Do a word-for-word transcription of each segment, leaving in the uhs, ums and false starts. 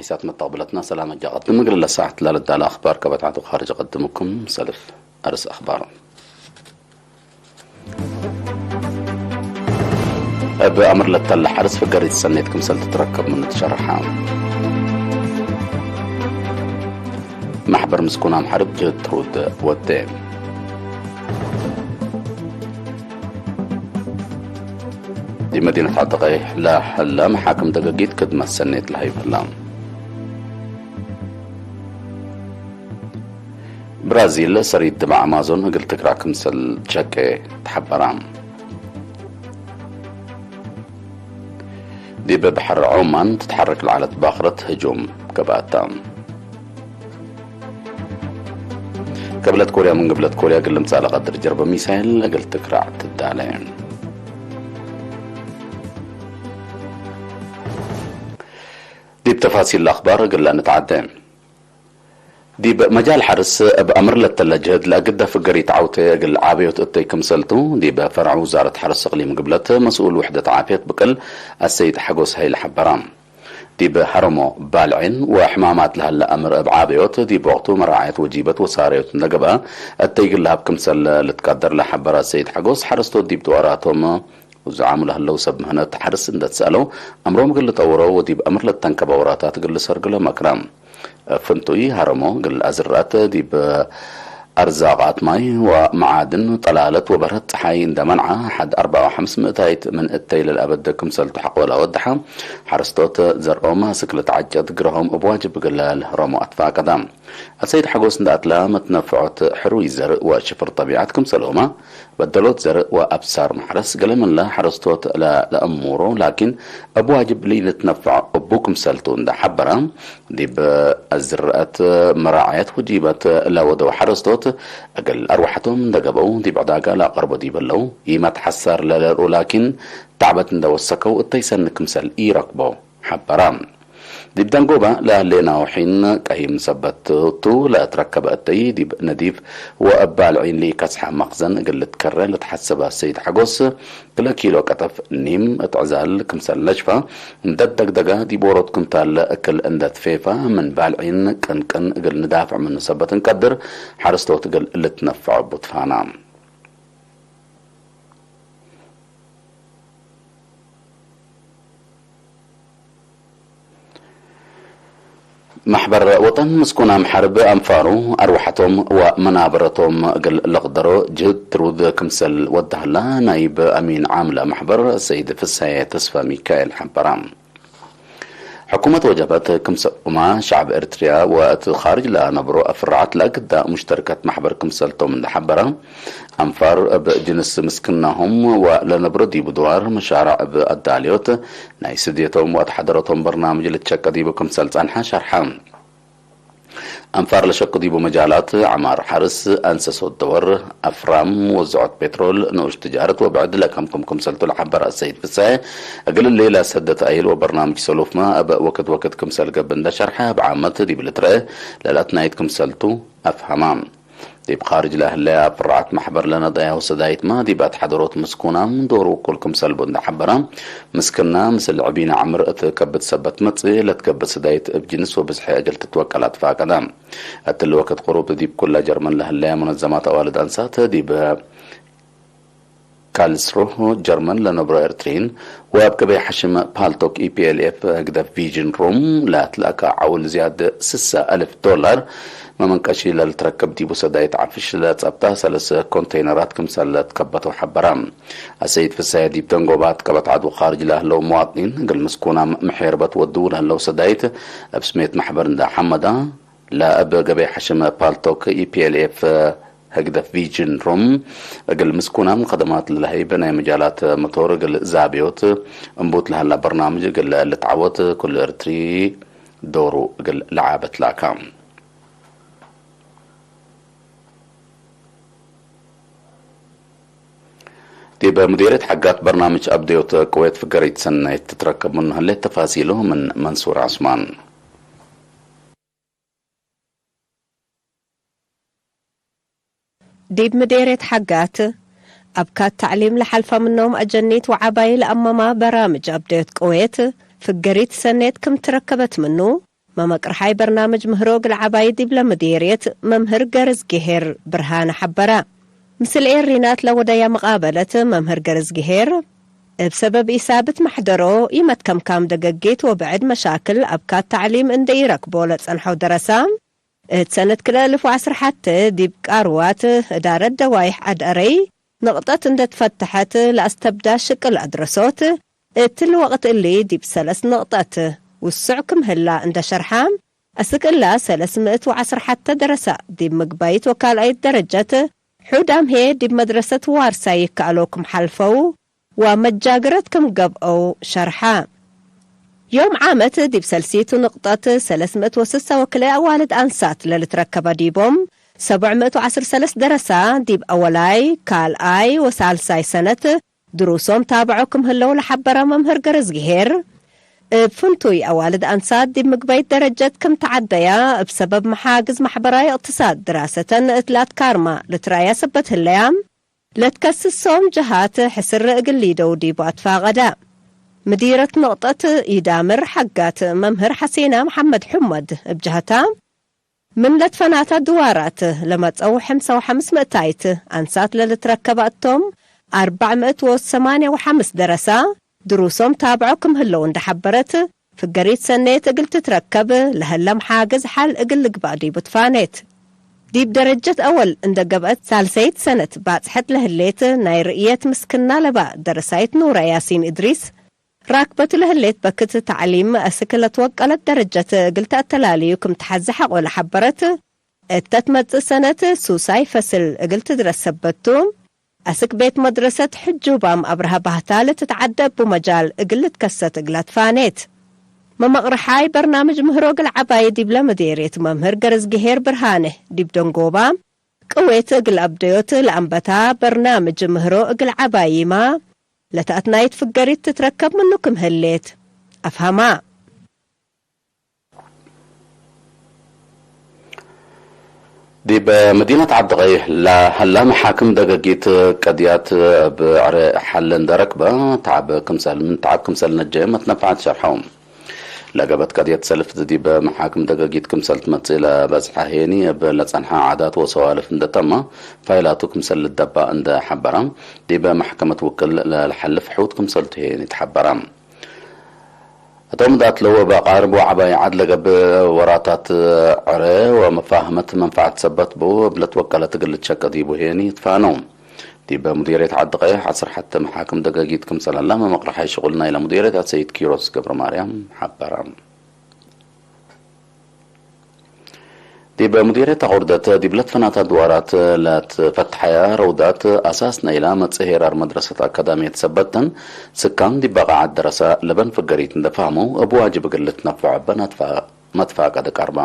ታት መተቅብለትና ሰላም እጃ ቀድም። እግል ለሳዕት ለልዳለ አኽባር ከበድ ዐዱ ኻርጅ ቀድምኩም ሰልፍ አርስ አኽባር። እብ አምር ለተለ ሐርስ ፍገሪት ሰኔት ክምሰል ትትረከብ ምኑ ትሸርሐ። መሕበር ምስኩን አምሐርብ ጅህድ ትሩድ ወዴ። ዲብ መዲነት ዐደቀይ ለህለ መሓክም ደገጊት ክድመት ሰኔት ለሀይብ ህላ። ብራዚል ሰሪት ድበ አማዞን እግል ትግራ ክምሰል ሸቄ ተሐበራ። ዲብ በሐር ዖማን ትትሐረክ ለዐለት ባክረት ህጁም ገብአታ። ከብለት ኮርያ ምን ግብለት ኮርያ እግል ልምጸእ ለቀድር ጀርበ ሚሳይል እግል ትክራዕ ትዳለ። ዲብ ተፋሲል ለአኽባር እግል ለንትዓዴ። ዲብ መጃል ሐርስ እብ አምር ለተለ ጅህድ ለአግደ ፍገሪት ዐውቴ እግል ዓበዮት እተይ ክምሰልቱ፣ ዲብ ፈርዕ ውዛረት ሐርስ እቅሊም ግብለት መስኡል ውሕደት ዓፍየት ብቅል አሰይድ ሐጎስ ሀይለ ሐበራ። ዲብ ሀረሞ ባልዒን ወሕማማት ለሀለ አምር እብ ዓበዮት፣ ዲብ ወቅቱ መራዐየት ወጂበት ወሳረዮት እንደ ገብአ፣ እተይ እግል ለሀብ ክምሰል ልትቀደር ለሐበረ አሰይድ ሐጎስ፣ ሐረስቶት ዲብ ድዋራቶም ውዝዓሙ ለህለው ሰብ ምህነት ሐርስ እንደ ትሰአለው፣ አምሮም እግል ልጠውረው ወዲብ አምር ለተንከበ ወራታት እግል ልሰርግሎ መክረ። ፍንቱይ ሀረሞ እግል አዝረአት ዲብ አርዛቃት ማይ ወመዓድን፣ ጠላለት ወበርሀት ጸሓይ እንደ መንዓ፣ ሐድ አርበዕ ወሐምስ ምእታይት ምን እተይ ለልአበደ ክምሰልቱ ሐቆ ለአወድሐ፣ ሐረስቶት ዘርኦም አስክ ልትዓጨድ ግረሆም እብ ዋጅብ እግል ለህረሞ አትፋቀደ። አሰይድ ሐጎስ እንደ አትላ መትነፍዖት ሕሩይ ዘርእ ወሽፍር ጠቢዐት ክምሰልሁመ፣ በደሎት ዘርእ ወአብሳር መሕረስ ገሌ ምንለ ሐረስቶት ለለአሙሮ፣ ላኪን እብ ዋጅብ ለኢልትነፈዕ እቡ ክምሰልቱ እንደ ሐበረ፣ ዲብ አዝረአት መራዐየት ወጂበት ለወደው ሐረስቶት እግል አርወሐቶም እንደ ገብአው ዲብ ዕዳጋ ለአቀርቦ ዲብ ህለው፣ ኢመት ሐሳር ለለርኡ ላኪን ተዕበት እንደ ወሰከው እተይ ሰኒ ክምሰል ኢረክቦ ሐበረ። ዲብ ደንጎበ ለህሌናሁ ሒን ቀሂም ሰበት ቱ ለአትረከበ እተይ፣ ዲብ ነዲፍ ወእብ ባልዒን ለኢከስሐ መክዘን እግል ልትከረ ለትሐሰበ ሰይድ ሐጎስ፣ ክለ ኪሎ ቀጠፍ ኒም እት ዕዛል ክምሰል ነጅፈ እንደ ትደግደገ፣ ዲብ ዎሮት ኩንታል እክል እንደ ትፌፈ፣ ምን ባልዒን ቅንቅን እግል ንዳፍዕ ምኑ ሰበት እንቀድር፣ ሐረስቶት እግል ልትነፈዕ እቡ ትፋና። መሕበር ወጠን ምስኩናም ሐርብ አንፋሩ አርወሐቶም ወመናበረቶም እግል ለቅደሮ ጅህድ ትሩድ ክምሰል ወደሀላ ናይብ አሚን ዓም ለመሕበር ሰይድ ፍሳዬ ተስፋ ሚካኤል ሐበራ። ሕኩመት ወጀበት ክምሰል ኡመ ሸዕብ ኤርትርያ ወእት ካርጅ ለነብሮ አፍራዓት ለአግዳ ሙሽተርከት መሕበር ክምሰልቶም እንደ ሐበረ፣ አንፋር እብ ጅንስ ምስክናሆም ወለነብሮ ዲቡ ድዋር መሻረዕ እብ አዳልዮት ናይ ስድየቶም ወአትሐደረቶም በርናምጅ ልትሸቀ ዲቡ ክምሰል ጸንሐ ሸርሐ። አንፋር ለሸቁ ዲቡ መጃላት ዐማር ሐርስ፣ አንሰሶት ደወር፣ አፍራም፣ ወዝዖት ፔትሮል፣ ንኡሽ ትጃረት ወብዕድ ለከምኩም ክምሰልቱ ለሐበረ አሰይድ ፍሳዬ፣ እግል እሊ ለሰደ ተአሂል ወበርናምጅ ሰሉፍመ እብ ወክድ ወክድ ክምሰል ገብእ እንደ ሸርሐ፣ እብ ዓመት ዲብ ልትረአ ለለአትናይት ክምሰልቱ አፍሀማ። ዲብ ካርጅ ለህለያ ፍራዐት መሕበር ለነጠያሁ ሰዳይትመ፣ ዲብ አትሐደሮት ምስኩናም ዶሩ እኩል ክምሰል ቡ እንደ ሐበረ፣ ምስክና ምስል ዕቢን ዐምር እት ከብድ ሰበት መጽእ ለትገብእ ሰዳይት እብ ጅንስ ወብዝሐ እግል ትትወቀል አትፋቀደ። እትሊ ወክድ ቅሩብ ዲብ ኩለ ጀርመን ለህለያ ሙነዘማት አዋልድ አንሳት፣ ዲብ ካልስሩህ ጀርመን ለነብሮ ኤርትሪን ወእብ ገበይ ሐሽም ፓልቶክ ኢ ፒ ኤል ኤፍ ህግደፍ ቪዥን ሩም ለአትላካ ዐውል ዝያድ ስሰ አልፍ ዶላር መመንቀሺ ለልትረክብ ዲቡ ሰዳይት ዐፍሽ ለጸብጣ ሰለስ ኮንቴይነራት ክምሰል ለትከበተው ሐበራ። አሰይድ ፍሳዬ ዲብ ደንጎባት ቀበት ዐዱ ካርጅ ለህለው መዋጥኒን እግል ምስኩናም ምሔርበት ወድዉ ለህለው ሰዳይት እብ ስሜት መሕበር እንደ ሐመዳ፣ ለእብ ገበይ ሐሽም ፓልቶክ ኢ ፒ ኤል ኤፍ ህግደፍ ቪጅን ሩም እግል ምስኩናም ከደማት ለለሀይብ ናይ መጃላት መቶር እግል ዛብዮት እምቡት ለሀላ በርናምጅ እግል ልትዓወት ኩሉ ኤርትሪ ዶሩ እግል ለዓበት ላካ። ዲብ ሙዲርየት ሐጋት በርናምጅ አብደዮት ቅዌት ፍገሪት ሰናይት ትትረከብ ምኑ ህሌት። ተፋሲሉ ምን መንሱር ዑስማን። ዲብ ምዴርየት ሐጋት፣ አብካት ተዕሊም ለሐልፋ ምኖም አጀኒት ወዐባይ ለአመማ በራምጅ አብደዮት ቅዌት ፍገሪት ሰኔት ክም ትረከበት ምኑ፣ መመቅርሓይ በርናምጅ ምህሮ እግል ዐባይ ዲብለ ምዴርየት መምህር ገርዝግሄር ብርሃነ ሐበረ። ምስል ኤሪናት ለወደያ መቃበለት መምህር ገርዝግሄር፣ እብ ሰበብ ኢሳብት መሕደሮ፣ ኢመትከምካም ደገጊት ወብዕድ መሻክል አብካት ተዕሊም እንዴ ኢረክቦ ለጸንሐው ደረሳ፣ እት ሰነት ክልኤ እልፍ ወዐስር ሐቴ ዲብ ቃርዋት እዳረት ደዋይሕ ዐድ-አረይ ንቅጠት እንዴ ትፈተሐት ለአስተብዳ ሽቅል አድረሶት፣ እትሊ ወቅት እሊ ዲብ ሰለስ ንቅጠት ውሱዕ ክም ህላ እንዴ ሸርሐ፣ አስክ እላ ሰለስ ምእት ወዐስር ሐቴ ደረሳ ዲብ ምግባይት ወካልኣይት ደረጀት ሑዳም ህዬ ዲብ መድረሰት ዋርሳይ ይከአሎ ክም ሐልፈው፣ ወመጃግረት ክም ገብአው ሸርሐ። ዮም ዓመት ዲብ ሰልሲቱ ንቅጠት ሰለስ ምእት ወስሳ ወክልኤ አዋልድ አንሳት ለልትረከበ ዲቦም፣ ሰብዕ ምእት ወዐስር ሰለስ ደረሳ ዲብ አወላይ፣ ካልኣይ ወሳልሳይ ሰነት ድሩሶም ታብዖ ክም ህለው ለሐበረ መምህር ገረዝግሄር፣ እብ ፍንቱይ አዋልድ አንሳት ዲብ ምግበይት ደረጀት ክም ተዐደያ፣ እብ ሰበብ መሓግዝ ማሕበራዊ እቅትሳድ ድራሰተን እት ለአትካርማ ልትረአያ ሰበት ህለያ፣ ለትከስሶም ጀሃት ሕስር እግል ሊደው ዲቡ አትፋቀደ። ምዲረት ንቅጠት ኢዳምር ሐጋት መምህር ሐሴና መሐመድ ሑመድ እብ ጀህታ፣ ምን ለትፈናተ ድዋራት ለመጸው ሐምሳ ወሐምስ ምእታይት አንሳት ለልትረከበ እቶም፣ አርበዕ ምእት ወሰማንያ ወሐምስ ደረሳ ድሩሶም ታብዖ ክም ህለው እንዴ ሐበረት፣ ፍገሪት ሰኔት እግል ትትረከብ ለህለ መሓግዝ ሐል እግል ልግባእ ዲቡ ትፋኔት። ዲብ ደረጀት አወል እንዴ ገብአት ሳልሰይት ሰነት ባጽሐት ለህሌት ናይ ርእየት ምስክና ለባ ደረሳይት ኑረ ያሲን እድሪስ፣ ራክበቱ ለህሌት በክት ተዕሊም አስክ ለትወቀለት ደረጀት እግል ተአተላልዩ ክም ተሐዜ ሐቆ ለሐበረት፣ እተ ትመጽእ ሰነት ሱሳይ ፈስል እግል ትድረስ ሰበት ቱ፣ አስክ ቤት መድረሰት ሕጁባም አብርሃ ባህታ ለትትዐደ እቡ መጃል እግል ልትከሰት እግላ ትፋኔት። መመቅርሓይ በርናምጅ ምህሮ እግል ዐባይ ዲብለ ምዴርየት መምህር ገረዝግሄር ብርሃነ ዲብ ደንጎባ፣ ቅዌት እግል አብደዮት ለአንበታ በርናምጅ ምህሮ እግል ዐባይማ ለተአትናይት ፍገሪት ትትረከብ ምኑ ክም ህሌት አፍሀማ። ዲብ መዲነት ዐዲ-ቀይሕ ለሀላ መሓክም ደገጊት ቀድያት እብ ዕረ ሐል እንዴ ረክበ፣ ተዐብ ክምሰል፣ ምን ተዐብ ክምሰል ነጀየ መትነፍዐት ሸርሐው። ለገብአት ቀድየት ሰልፍት ዲብ መሓክም ደገጊት ክምሰል ትመጽእ ለበጽሐ ሄኒ፣ እብ ለጸንሐ ዓዳት ወሰዋልፍ እንዴ ተመ፣ ፋይላቱ ክምሰል ልደባእ እንዴ ሐበረ፣ ዲብ መሕከመት ውክል ለለሐልፍ ሕውት ክምሰልቱ ሄኒ ተሐበረ። እቶም ዳት ለወ በቃርብ ወዐባይ ዐድ ለገብእ ወራታት ዕረ ወመፋህመት መንፈዐት ሰበት ቡ፣ እብ ለትወቀለት እግል ልትሸቀ ዲቡ ሄኒ ትፋነው። ዲብ ሙዲርየት ዐዲ-ቀይሕ ዐስር ሐቴ መሓክም ደገጊት ክምሰል ሀላ መመቅርሓይ ሽቁል ናይለ ሙዲርየት አሰይድ ኪሮስ ገብረማርያም ሐበረ። ዲብ ሙዲርየት አቁርደት ዲብ ለትፈናተ ድዋራት ለትፈትሐያ ረውዳት አሳስ ናይላ መጽእ ሄራር መድረሰት አካዳምየት ሰበተን ስካን ዲብ በቃዐት ደረሰ ለበን ፍገሪት እንዴ ፈሀመው እብ ዋጅብ እግል ልትነፈዖ እበ መትፋቀድ ቀርበ።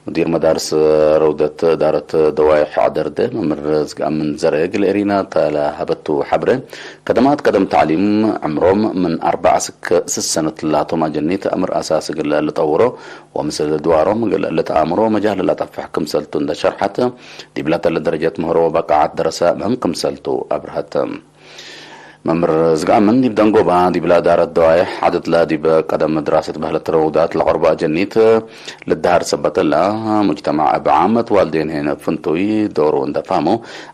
ሙዲር መዳርስ ረውደት እዳረት ደዋይሕ ዐደርደ መምህር ዝግአምን ዘርአ እግል ኤሪና እተ ለሀበቱ ሐብረ፣ ከደማት ቀደም ተዕሊም ዕምሮም ምን አርበዕ እስክ ስስ ሰነት ላቶም አጀኒት አምር አሳስ እግል ልጠውሮ ወምስል ድዋሮም እግል ልትአምሮ መጃል ለጠፍሕ ክምሰልቱ እንደ ሸርሐት፣ ዲብለ ተለ ደረጀት ምህሮ ወበቃዓት ደረሰ ምህም ክምሰልቱ አብርሀት። መምህር ዝግአምን ዲብ ደንጎባ ዲብለ እዳረት ደዋይሕ ዐደትለ ዲብ ቀደም ድራሰት በህለት ረውዳት ለቀርቡ አጀኒት ልደሃር ሰበት እለ፣ ሙጅተማዕ እብ ዓመት ዋልዴን ሄን እብ ፍንቱይ ዶሩ እንደ ፋሙ፣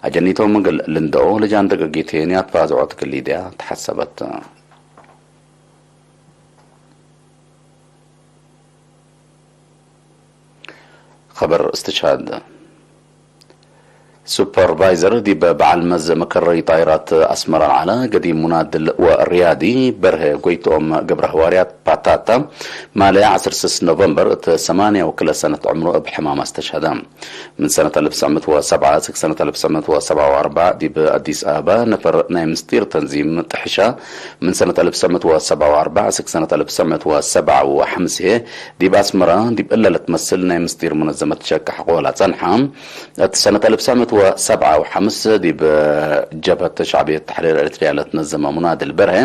አጀኒቶም እግል ልንደኦ ለጃን ደገጊት ሄን አትፋዝዖት እግል ሊድያ ተሐሰበት። ኸበር እስትሽሃድ። ሱፐርቫይዘር ዲብ በዐል መዝ መከረይ ጣይራት አስመራ ለዐለ ገዲም ሙናድል ወርያዲ በርሀ ጎይትኦም ገብረሐዋርያት ፓታታ፣ ማለያ ዐስር ስስ ኖቨምበር እት ሰማንያ ወክልኤ ሰነት ዕምሩ እብ ሕማም አስተሽሀደ። ምን ሰነት አልፍ ትሰዕ ምእት ወሰብዓ እስክ ሰነት አልፍ ትሰዕ ምእት ወሰብዓ ወአርበዕ ዲብ አዲስ አበባ ነፈር ናይ ምስጢር ተንዚም ጥሕሻ፣ ምን ሰነት አልፍ ትሰዕ ምእት ወሰብዓ ወአርበዕ እስክ ሰነት አልፍ ትሰዕ ምእት ወሰብዓ ወሐምስ ህዬ ዲብ አስመራ ዲብ እለ ለትመስል ናይ ምስጢር ሙነዘመት ሸቂ ሐቆ ለጸንሐ፣ እት ሰነት አልፍ ትሰዕ ምእት ወሰብዓ ወሐምስ ዲብ ጀብሀት ሸዕብየት ተሕሪር ኤሪትርያ ለትነዘመ ሙናድል በርሀ፣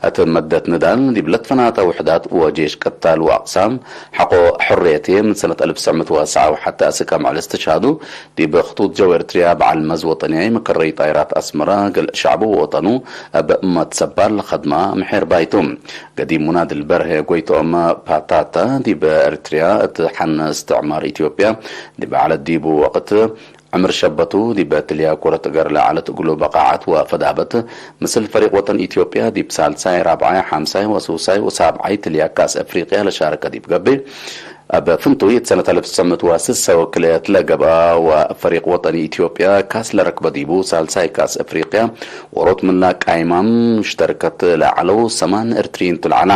እት መደት ንዳል ዲብ ለትፈናተ ውሕዳ ወጄሽ ቅታል ወአቅሳም ሐቆ ሕርየትዬ ምን ሰነት አልፍ ትሰዕ ምእት ወሰብዓ ወሐቴ አስክ አምዕል እስትሽሃዱ፣ ዲብ ክጡጥ ጀው ኤርትርያ በዐል መዝ ወጠንያይ መከረይ ጣይራት አስመረ እግል ሸዕቡ ወወጠኑ እብ መትሰባል ለከድማ ምሔር ባይቱ። ገዲም ሙናድል በርሄ ጎይትኦም ፓታታ፣ ዲብ ኤርትርያ እት ሐን እስትዕማር ኢትዮጵያ ዲብ ዐለት ዲቡ ወቅት፣ ዕምር ሸበቱ ዲብ ትልያ ኩረት እገር ለዐለት እግሉ በቃዐት ወፈዳበት፣ ምስል ፈሪቅ ወጠን ኢትዮጵያ ዲብ ሳልሳይ፣ ራብዓይ፣ ሐምሳይ ወሱሳይ ወሳብዓይ ትልያ ካስ አፍሪቅያ ለሻረከ ዲብ ገብእ፣ እብ ፍንቱይ እት ሰነት አልፍ ትሰዕ ምእት ወስሳ ወክልኤት ለገብአ ወፈሪቅ ወጠን ኢትዮጵያ ካስ ለረክበ ዲቡ፣ ሳልሳይ ካስ አፍሪቅያ ዎሮት ምንላ ቃይማም ሙሽተርከት ለዐለው ሰማን ኤርትርዪን ቱ ለዐላ።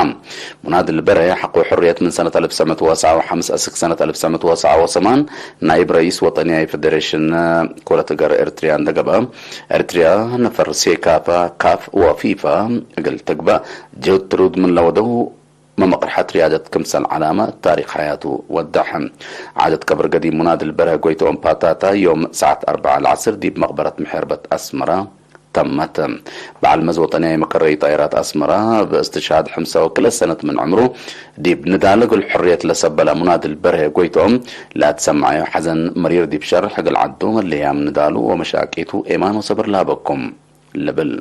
ሙናድል በርሄ ሐቆ ሕርየት ምን ሰነት አልፍ ትሰዕ ምእት ወሰብዓ ወሐምስ አስክ ሰነት አልፍ ትሰዕ ምእት ወሰብዓ ወሰማን ናይብ ረኢስ ወጠንያይ ፌዴሬሽን ኩረት እገር ኤርትርያ እንደ ገብአ፣ ኤርትርያ ነፈር ሴካፋ፣ ካፍ ወፊፋ እግል ትግበእ ጅህድ ትሩድ ምን ለወደው መመቅርሐት ርያደት ክምሰል ዐላመ ታሪክ ሐያቱ ወደሐ። ዓደት ቀብር ገዲም ሙናድል በርሀ ጎይትኦም ፓታታ ዮም ሰዓት አርበዕ ለዐስር ዲብ መቅበረት ምሔርበት አስመረ ተመት። በዐል መዝ ወጠንያይ መከረይ ጣይራት አስመረ፣ እብ እስትሽሃድ ሕምሳ ወክልኤ ሰነት ምን ዕምሩ፣ ዲብ ንዳል እግል ሕርየት ለሰበለ ሙናድል በርሄ ጎይትኦም፣ ለአትሰመዐዩ ሐዘን መሪር ዲብ ሸርሕ እግል ዐዱ፣ መለህያም ንዳሉ ወመሻቂቱ ኤማን ወሰብር ለሀበኩም ልብል።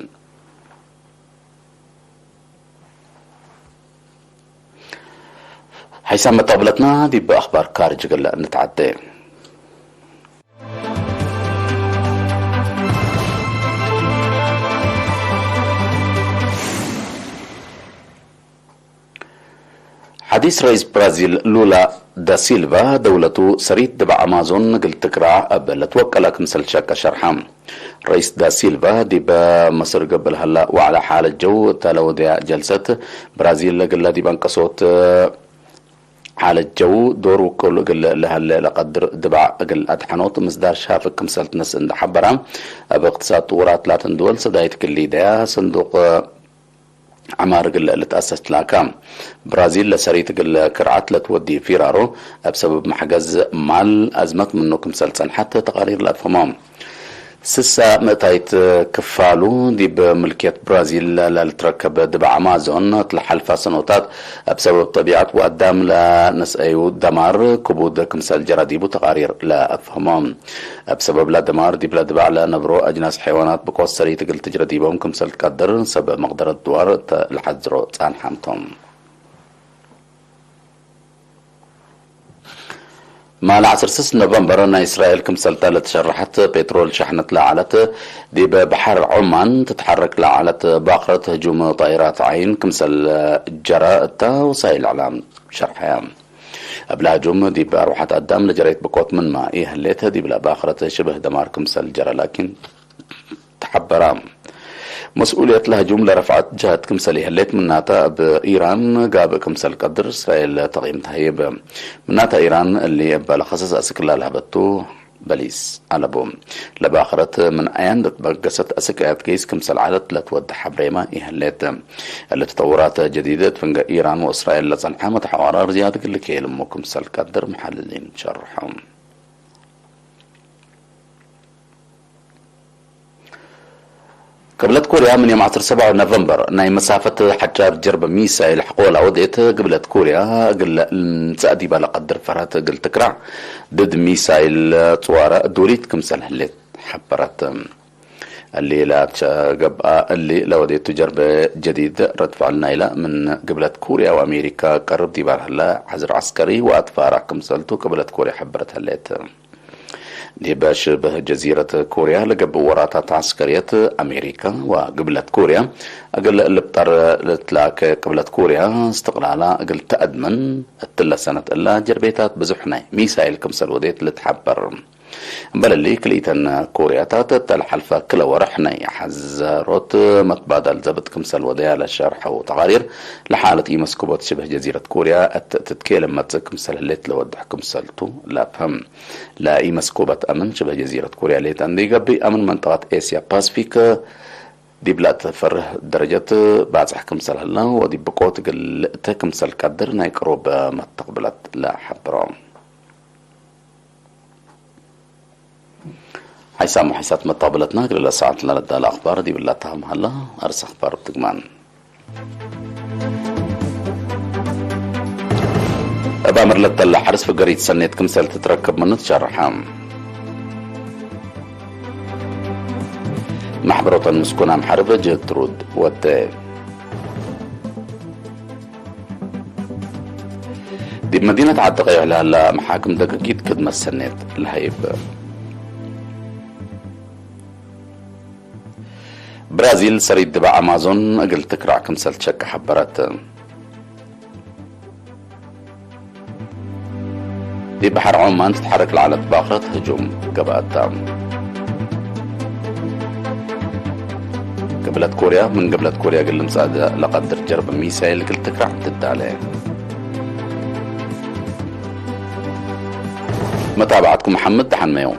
ሐይሳም መተቅብለትና ዲብ አኽባር ካርጅ እግል ንትዐዴ። ሐዲስ ረኢስ ብራዚል ሉላ ዳሲልቫ፣ ደውለቱ ሰሪት ድባዕ አማዞን እግል ትክራዕ እብ ለትወቀለ ክምሰል ሸቀ ሸርሐ። ረኢስ ዳሲልቫ፣ ዲብ መስር ገብእ ለሀላ ወዕለ ሓለት ጀው እተ ለወደያ ጀልሰት፣ ብራዚል እግለ ዲብ አንቀሶት ሓለት ጀው ዶር ውቁል እግል ለሀለ ለቀድር ድባዕ እግል አድሐኖት ምስዳር ሻፍግ ክምሰል ትነስእ እንዴ ሐበራ፣ እብ እቅትሳድ ጥውራት ላተን ድወል ሰዳይት እግል ሊደያ ሰንዱቅ ዐማር እግል ልትአሰስ ትላካ። ብራዚል ለሰሪት እግል ክርዓት ለትወዲ ፊራሮ፣ እብ ሰበብ መሕገዝ ማል አዝመት ምኑ ክምሰል ጸንሐት ተቃሪር ለአፍህሞ። ስሳ ምእታይት ክፋሉ ዲብ ምልክየት ብራዚል ለልትረከብ ድባዕ አማዞን፣ እት ለሐልፋ ሰኖታት እብ ሰበብ ጠቢዐት ወአዳም ለነስአዩ ደማር ክቡድ ክምሰል ጀረ ዲቡ ተቃሪር ለአፍህሞ። እብ ሰበብ ለደማር ዲብለ ድባዕ ለነብሮ አጅናስ ሐይዋናት ብቆት ሰሪት እግል ትጅረ ዲቦም ክምሰል ትቀድር ሰብ መቅደረት ድዋር እተ ለሐዝሮ ጻንሐም ቶም። ማለ ዐስር ስስ ኖቨምበር ናይ እስራኤል ክምሰልታ ለተሸረሐት ፔትሮል ሸሕነት ለዐለት ዲብ በሐር ዑማን ትትሐረክ ለዐለት ባክረት ህጁም ጣይራት ዐይን ክምሰል ጀረ እተ ወሳይል እዕላም ሸርሐያ። እብለ ህጁም ዲብ አርወሐት አዳም ለጀረይት ብቆት ምንመ ኢህሌት፣ ዲብለ ባክረት ሽብህ ደማር ክምሰል ጀረ ላኪን ተሐበራ። መስኡልየት ለህጁም ለረፍዐት ጀሀት ክምሰል ኢህሌት፣ ምናተ እብ ኢራን ጋብእ ክምሰል ቀድር እስራኤል ተቂም ተህይብ። ምናተ ኢራን እሊ እበ ለከሰስ አስክላ ለሀበቱ በሊስ አለቡ። ለባክረት ምን አያን ለትበገሰት አስክ አያት ገይስ ክምሰል ዐለት ለትወዴ ሐብሬመ ኢህሌት። እሊ ተጠውራት ጀዲደት ፍንገ ኢራን ወእስራኤል ለጸንሐ መትሐዋራር ዝያድ እግል ልክየልሙ ክምሰል ቀድር መሐልሊን ሸርሐው። ቅብለት ኮርያ ምን ዮም ዐስር ሰብዓ ኖቨምበር ናይ መሳፈት ሐጫር ጀርበ ሚሳይል ሐቆላ ወዴት፣ ቅብለት ኮርያ እግል ልምጸእ ዲበ ለቀድር ፈርሀት እግል ትክራዕ ድድ ሚሳይል ጽዋረ ዱሪት ክምሰል ህሌት ሐበረት። እሊ ለአትሸገብአ እሊ ለወዴቱ ጀርበ ጀዲድ ረድ ፍዕል ናይለ ምን ቅብለት ኮርያ ወአሜሪካ ቀርብ ዲበ ለህለ ሐዝር ዐስከሪ ወአትፋራ ክምሰልቱ ቅብለት ኮርያ ሐበረት ህሌት። ዲበ ሽብህ ጀዚረት ኮርያ ለገብእ ወራታት ዐስከርየት፣ አሜሪካ ወግብለት ኮርያ እግል ልብጠር ልትላከ፣ ቅብለት ኮርያ እስትቅላላ እግል ተአድምን እትለ ሰነት እላ ጀርቤታት ብዙሕ ናይ ሚሳይል ክምሰል ወዴት ልትሐበር። እምበል እሊ፣ ክልኢተን ኮርያታት እተ ለሐልፈ ክለ ወርሕ ናይ ሐዘሮት መትባዳል ዘብጥ ክምሰል ወደያ ለሸርሐው ተቃሪር፣ ለሓለት ኢመስኩበት ሽብህ ጀዚረት ኮርያ እት ትትኬለም መጽእ ክምሰል ህሌት ለወድሕ ክምሰልቱ ለአፍህም። ለኢመስኩበት አምን ሽብህ ጀዚረት ኮርያ ሌጠ እንዴ ገብእ፣ አምን መንጠቀት ኤስያ ፓስፊክ ዲብ ለአትፈርህ ደረጀት ባጽሕ ክምሰል ህለ ወዲብ ብቆት እግል ልእተ ክምሰል ቀድር ናይ ቅሩብ መተቅብለት ለሐብሮ። ሓይሳም ወሓይሳት መተቅብለትና እግል ለሰዓት ለነዳለ አክባር ዲብ ለአትሃም ሀላ። አርስ አክባር እብ ትግማን። ባምር ለተለ ሐርስ ፍገሪት ሰኔት ክምሰል ትትረከብ ምኑ ትሸርሐ። መሕበሮተን ምስኩናም ሐርብ ጅህድ ትሩድ ወተ። ዲብ መዲነት ዐዲ ቀይሕ ለሀላ መሓክም ደቀጊት ክድመት ሰኔት ለሀይብ። ብራዚል ሰሪት ድበ አማዞን እግል ትክራዕ ክምሰል ትሸቄ ሐበረት። ዲብ በሐር ዖማን ትትሐረክ ለዐለት ባክረት ህጁም ገብአት። ግብለት ኮርያ፣ ምን ግብለት ኮርያ እግል ልምጸእ ለቀድር ጀርብ ሚሳይል እግል ትክራዕ ትዳለ። መታብዐትኩም ሐምድ ደሐንመዮም።